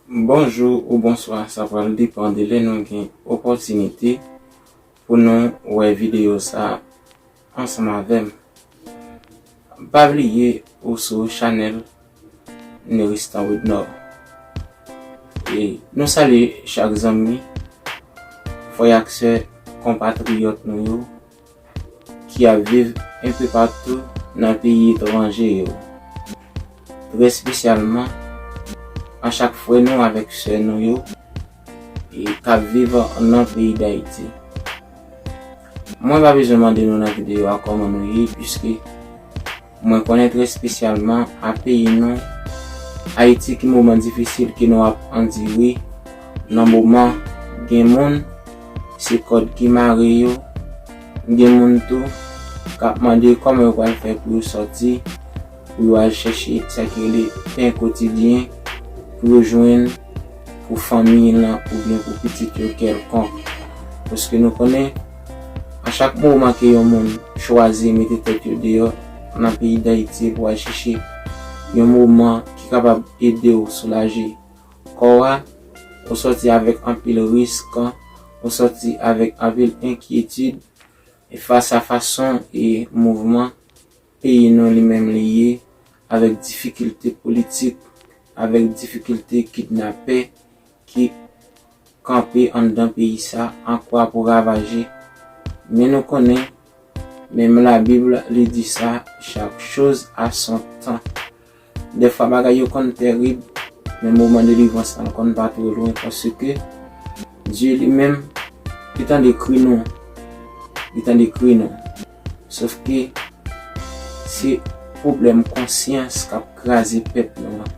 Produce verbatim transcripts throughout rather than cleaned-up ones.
Bonjou ou bonswa, sa pral depann de lè nou gen opòtinite pou nou wè videyo sa ansanm avè m. Pa bliye ou sou chanèl Neristan Widnor. E nou salye chak zanmi, frè ak sè, konpatriyòt nou yo ki ap viv enpe patou nan peyi etranje yo. Trè espesyalman, a chak frè nou avèk sè nou yo e k ap viv nan peyi Dayiti. Mwen pa bezwen mande nou nan videyo a kòman nou ye, piske mwen konnen trè espesyalman a peyi nou, Ayiti, ki moman difisil ke nou ap andire nan moman. Gen moun, se kòd ki mare yo. Gen moun tou k ap mande kòman yo pral fè pou yo sòti, pou yo al chèche sa ki rele pen kotidyen, pou yo jwenn pou fanmi lan oubyen pou pitit yo kèlkonk. Paske nou konnen, a chak moman ke yon moun chwazi mete tèt yo deyò nan peyi Dayiti pou al chèche yon moman ki kapab ede w soulaje kò a, ou sòti avèk anpil risk, ou sòti avèk anpil enkyetid, e fas a fason e mouvman peyi nou li menm li ye, avèk difikilte politik, avèk difikilte kidnapè ki kanpe anndan peyi sa, an kwa pou ravaje. Men nou konnen, menm Labib li di sa, chaque chose a son temps. Dèfwa bagay yo konn tèrib, men moman delivrans lan konn pa twò lwen, paske Dye li menm, li tande kri nou. Li tande kri nou. Sòf ke se pwoblèm konsyans k ap kraze pèp nou an.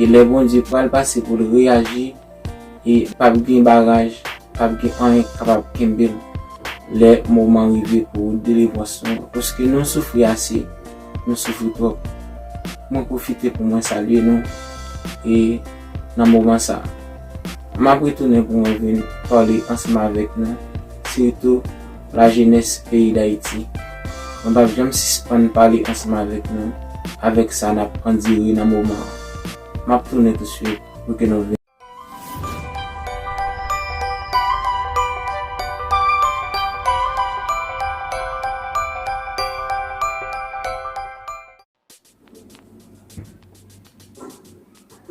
E lè Bondye pral pase pou l reyaji, e p ap gen baraj, p ap gen anyen k kapab kenbe l lè moman rive pou delivrans nou an. Paske nou soufri ase, nou soufri twòp. Mwen pwofite pou mwen salye nou e nan moman sa a. M ap retounen pou mwen vin pale ansanm avèk nou, sitou lajenès peyi Dayiti. Mwen p ap janm sispann pale ansanm avèk nou, avèk sa n ap andire nan moman an. M ap tounen tousuit pou ke nou vin.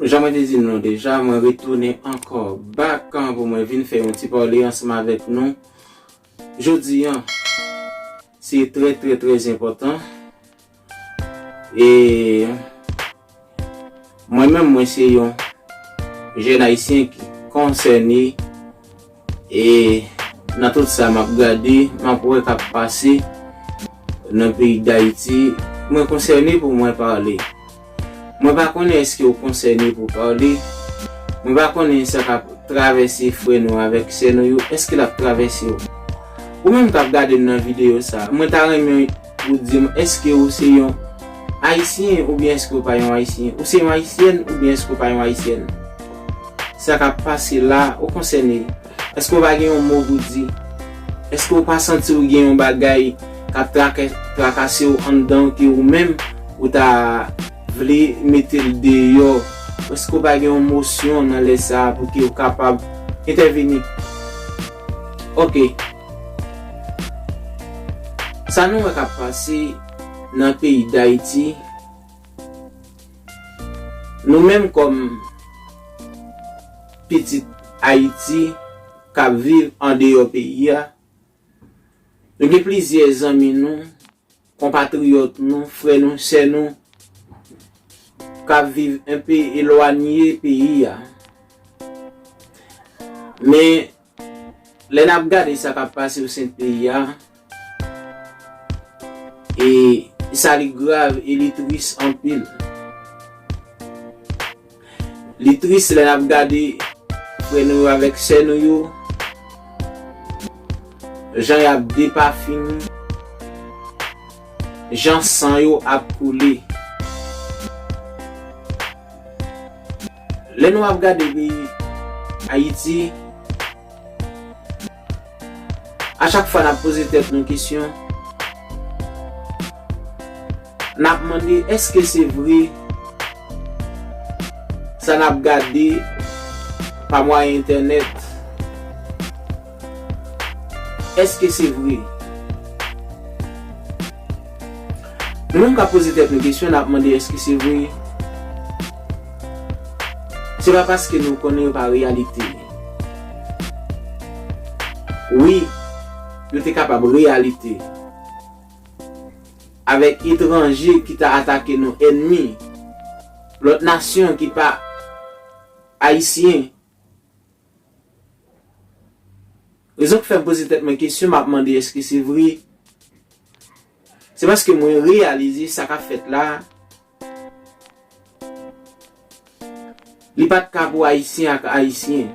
Jan mwen te di nou deja, mwen retounen ankò back pou mwen vin fè yon ti pale ansanm avèk nou. Jodi a, se trè, trè, trè enpòtan. E mwen menm, mwen se yon jèn ayisyen ki konsène, e nan tout sa m ap gade, m ap wè k ap pase nan peyi Dayiti. Mwen konsène pou mwen pale. Mwen pa konnen èske w konsène pou pale. Mwen pa konnen sa k ap travèse frè nou avèk sè nou yo, èske l ap travèse w? Ou menm k ap gade m nan videyo sa, mwen ta renmen ou di m, èske ou se yon Ayisyen oubyen èske ou pa yon Ayisyen? Ou se yon Ayisyèn oubyen èske ou pa yon Ayisyèn? Sa k ap pase la, ou konsène? Èske ou pa gen yon mo pou di? Èske ou pa santi ou gen yon bagay k ap trake-, trakase w anndan w ke ou menm ou ta vle mete l deyò? Èske ou pa gen yon mosyon nan lè sa a pou ke ou kapab entèveni? Oke. Sa nou wè k ap pase nan peyi Dayiti, nou menm kòm pitit Ayiti k ap viv andeyò peyi a, nou gen plizyè zanmi nou, konpatriyòt nou, frè nou, sè nou, k ap viv enpe elwanye peyi a. Men, lè n ap gade sa k ap pase o sen de peyi a, e sa li grav e li tris anpil. Li tris lè n ap gade frè nou yo avèk sè nou yo, jan y ap depafini, jan san yo ap koule. Lè nou ap gade peyi Ayiti, a chak fwa n ap poze tèt nou kesyon, n ap mande, èske se vre sa n ap gade pa mwayen entènèt. Èske se vre? Nou menm k ap poze tèt nou kesyon, n ap mande èske se vre? Se pa paske nou konnen yo pa reyalite. Wi, yo te kapab reyalite avèk etranje ki ta atake nou, ènmi, lòt nasyon ki pa ayisyen. Rezon k fè m poze tèt mwen kesyon, m ap mande èske se vre? Se paske mwen reyalize sa k ap fèt la, li pa t ka pou ayisyen ak ayisyen.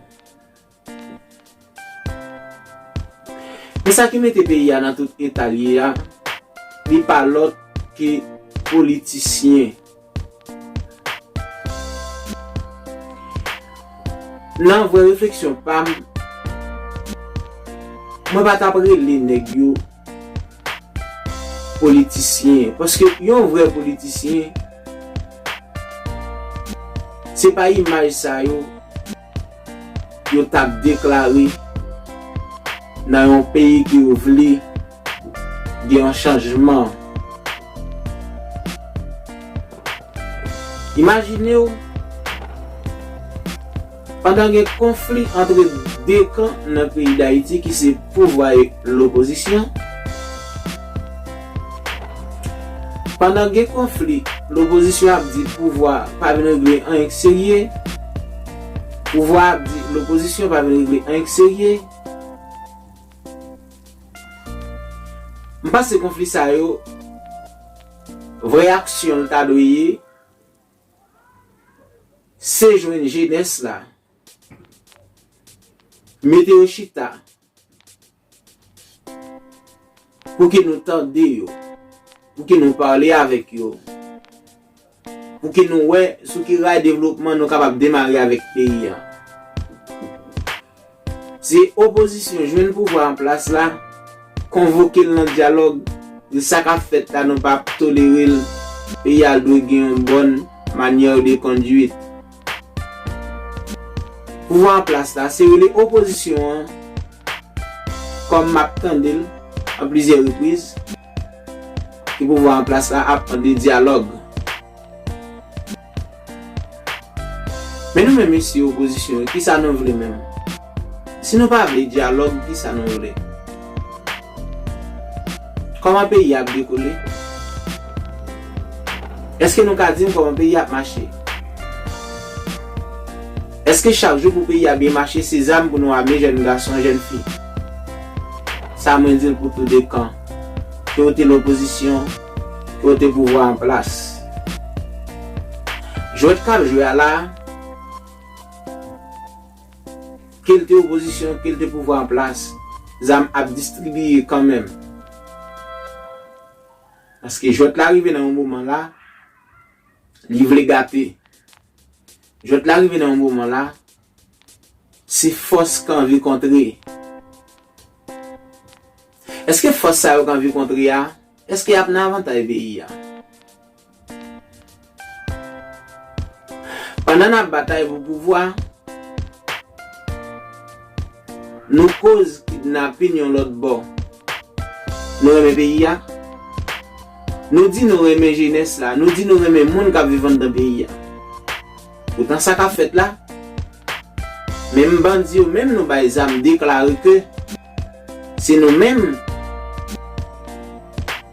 Men sa ki mete peyi a nan tout eta l ye a, li pa lòt ke politisyen. Nan vrè refleksyon pa m, mwen pa t ap rele nèg yo politisyen. Paske yon vrè politisyen, se pa imaj sa yo yo t ap deklare nan yon peyi ke yo vle gen yon chanjman. Imajine w, pandan gen konfli antre de kan nan peyi Dayiti ki se pouvwa e lopozisyon, pandan gen konfli, lopozisyon ap di pouvwa pa vin regle anyen k serye, pouvwa ap di lopozisyon pa vin regle anyen k serye. M panse konfli sa yo, vrè aksyon l ta dwe ye, se jwenn jenès la, mete yo chita, pou ke nou tande yo, pou ke nou pale avèk yo, pou ke nou wè sou ki ray devlopman nou kapab demare avèk peyi a. Se opozisyon jwenn pouvwa an plas la, konvoke l nan dyalòg, di sa k ap fèt la nou p ap tolere l, peyi a dwe gen yon bòn manyè de konduit. Pouvwa an plas la, se rele opozisyon an, kòm m ap tande l an plizyè repriz, ke pouvwa an plas la ap mande dyalòg. Men nou menm mesye opozisyon yo, kisa nou vle menm? Si nou pa vle dyalòg, kisa nou vle? Kòman peyi a ap dekole? Èske nou ka di m kòman peyi a ap mache? Èske chak jou pou peyi a byen mache, se zam pou nou ame jèn gason, jèn fi? Sa mwen di l pou tou de kan. Ke w te lopozisyon, ke w te pouvwa an plas. Jwèt k ap jwe a la, ke l te opozisyon, ke l te pouvwa an plas, zam ap distribiye kanmenm. Paske jwèt la rive nan yon moman la, li vle gate. Jwèt la rive nan yon moman la, se fòs k anvi kontre. Èske fòs sa yo k anvi kontre a, èske y ap nan avantay peyi a? Pandan n ap batay pou pouvwa, nou koz kidnapin yon lòt bò. Nou renmen peyi a? Nou di nou renmen jenès la, nou di nou renmen moun k ap viv anndan peyi a. Poutan sa k ap fèt la, menm bandi yo, menm nou bay zam deklare ke se nou menm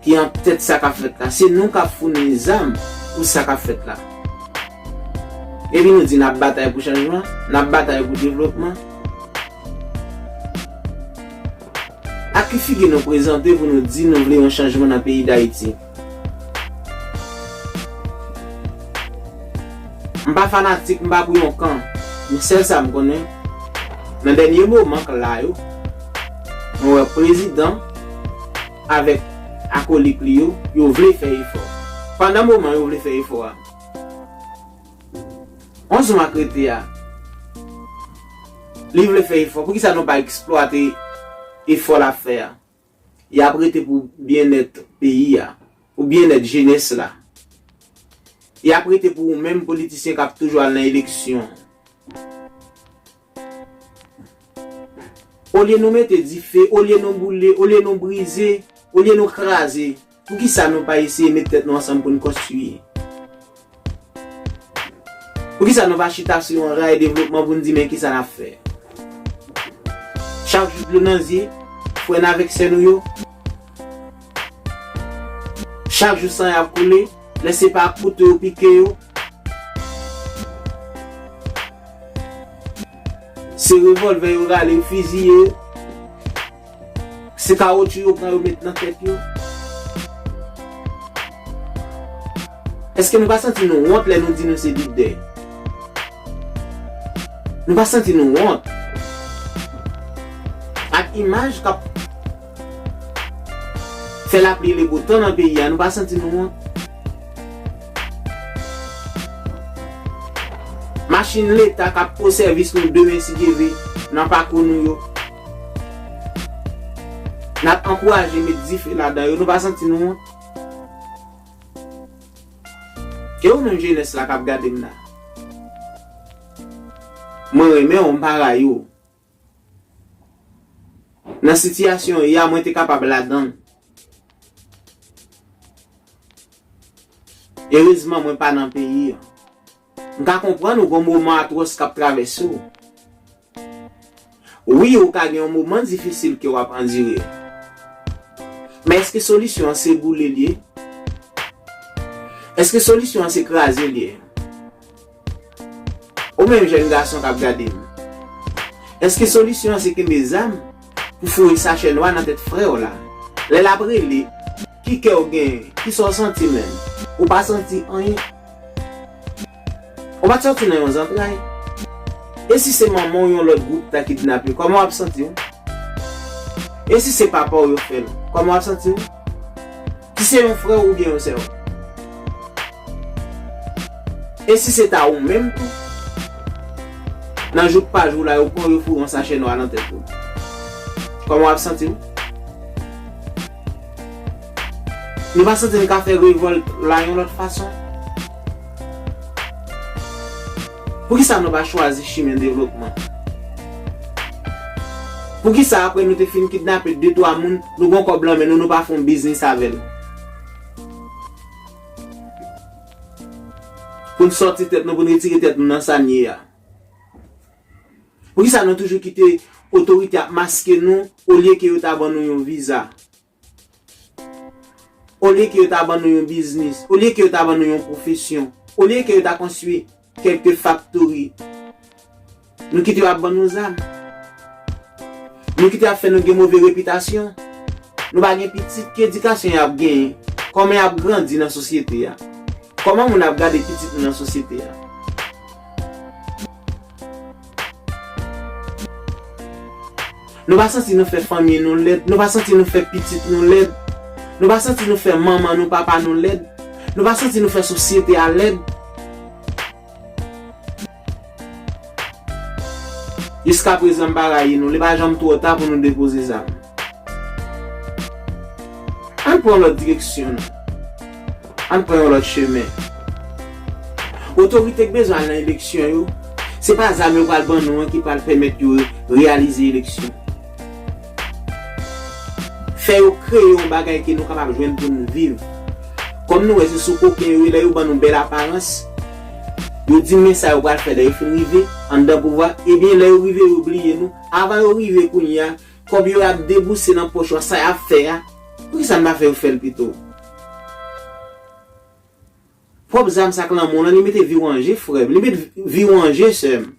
ki an tèt sa k ap fèt la. Se nou k ap founi zam pou sa k ap fèt la. Epi nou di n ap batay pou chanjman, n ap batay pou devlopman. Ak ki figi nou prezante pou nou di nou vle yon chanjman nan peyi Dayiti? M pa fanatik, m pa pou yon kan. Men sèl sa m konnen, nan dènye moman k la yo, mwen wè prezidan avèk akolik li yo, yo vle fè efò. Pandan moman yo vle fè efò a, onz mwa k rete a, li vle fè efò. Poukisa nou pa eksplwate efò l ap fè a? Y ap rete pou byennèt peyi a, pou byennèt jenès la. Y ap rete pou ou menm politisyen k ap toujou al nan eleksyon. Olye nou mete dife, olye nou boule, olye nou brize, olye nou kraze, poukisa nou pa eseye met tèt nou ansanm pou n konstwi? Poukisa nou pa chita sou yon ray devlopman pou n di men kisa n ap fè? Chak jou dlo nan zye frè n avèk sè nou yo. Chak jou san y ap koule, lè se pa kouto yo pike yo, se revòlvè yo rale yo fiziye yo. Se kawotchou yo pran yo met nan tèt yo. Èske nou pa santi nou wont lè nou di nou se lidè? Nou pa santi nou wont? Ak imaj k ap fè lapli le bo tan nan peyi a, nou pa santi nou wont? Machin leta k ap o sèvis nou demen si Dye vle nan pakou nou yo. N ap ankouraje met dife ladan yo, nou pa santi nou wont? E ou menm jenès la k ap gade m la? Mwen renmen w, m pa rayi w. Nan sitiyasyon w ye a, mwen te kapab ladan l. Erezman, mwen pa nan peyi an. M ka konprann ou gon moman atwòs k ap travèse w. Wi, ou ka gen yon moman difisil ke w ap andire. Men èske solisyon an se boule l ye? Èske solisyon an se kraze l ye? Ou menm jèn gason k ap gade m, èske solisyon an se kenbe zam pou foure sachè nwa nan tèt frè w la? Lè l ap rele, ki kè w genyen? Kisa w santi menm? Ou pa santi anyen. Ou pa t sòti nan yon zantray. E si se manman w yon lòt gwoup ta kidnape, kòman w ap santi w? E si se papa w yo fè l, kòman w ap santi w? Si se yon frè w oubyen yon sè w? E si se ta ou menm tou? Nan jouk pa jou la, yo pran w, yo foure yon sachè nwa nan tèt ou. Kòman w ap santi w? Nou pa santi n ka fè revòlt la yon lòt fason? Poukisa nou pa chwazi chimen devlopman? Poukisa apre nou te fin kidnape de twa moun, nou gon kòb lan men nou, nou pa fè yon biznis avè l? Pou n sòti tèt nou, pou n retire tèt nou nan sa n ye a. Poukisa nou toujou kite otorite ap maske nou olye ke yo ta ban nou yon viza? Olye ke yo ta ban nou yon biznis, olye ke yo ta ban nou yon pwofesyon, olye ke yo ta konstwi kèlke faktori, nou kite yo ap ban nou zam. Nou kite yo ap fè nou gen move repitasyon. Nou pa gen pitit, ki edikasyon y ap genyen? Kòman y ap grandi nan sosyete a? Kòman moun ap gade pitit nou nan sosyete a? Nou pa santi nou fè fanmi nou lèd, nou pa santi nou fè pitit nou lèd, nou pa santi nou fè manman nou, papa nou lèd, nou pa santi nou fè sosyete a lèd. Jiskaprezan, m pa rayi nou, li pa janm twò ta pou nou depoze zam. Ann pran yon lòt direksyon, non. Ann pran yon lòt chemen. Otorite k bezwen al nan eleksyon yo, se pa zam yo pral ban nou an ki pral pèmèt yo reyalize eleksyon. Fè yo kreye yon bagay ke nou kapab jwenn pou n viv. Kòm nou wè se sou koken yo ye, lè yo ban nou bèl aparans, yo di men sa yo pral fè lè yo fin rive anndan pouvwa, ebyen lè yo rive yo bliye nou. Avan yo rive kounye a, kòb yo ap debouse nan pòch yo a, sa y ap fè a, poukisa n pa fè yo fè l pito? Pwòp zam sa k nan men w lan, li mete vi w an je, frè m, li met vi w an je, sè m.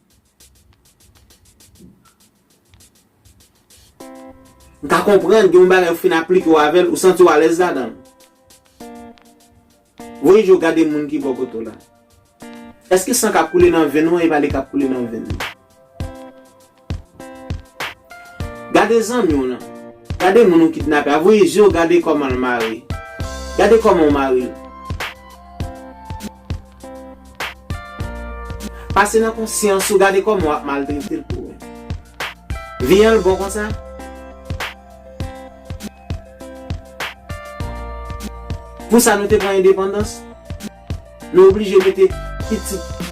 M ka konprann gen yon bagay ou fin aplike w avè l, ou santi w alèz ladan l. Voye je w gade moun ki bò kote w la. Èske san k ap koule nan venn ou an e pa li k ap koule nan venn li? Gade zanmi w lan. Gade moun ou kidnape a. Voye je w gade kòman l mare. Gade kòman w mare l. Pase nan konsyans ou, gade kòman w ap maltrete l pou ou. Vi an l bon konsa? Pou sa nou te pran endepandans? Nou oblije mete pitit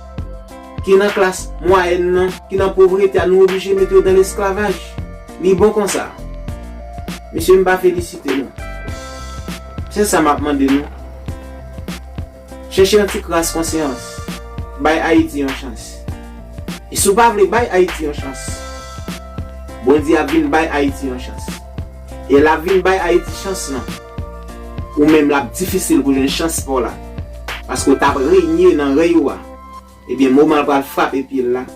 ki nan klas mwayèn nan, ki nan povrete a, nou oblije mete yo nan lesklavaj. Li bon konsa. Mesye, m pa felisite nou. Se sa m ap mande nou. Chèche yon ti kras konsyans. Bay Ayiti yon chans. E si w pa vle bay Ayiti yon chans, Bondye ap vin bay Ayiti yon chans. E l ap vin bay Ayiti chans lan. Ou menm, l ap difisil pou jwenn chans pa w la. Paske w t ap renye nan rèy ou a. Ebyen, moman l pral frape pye l la,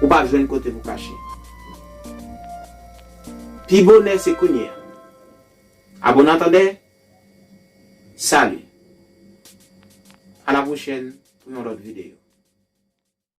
ou p ap jwenn kote pou kache. Pi bonè se kounye a. A bon antandè, sali. A la pwochèn pou yon lòt videyo.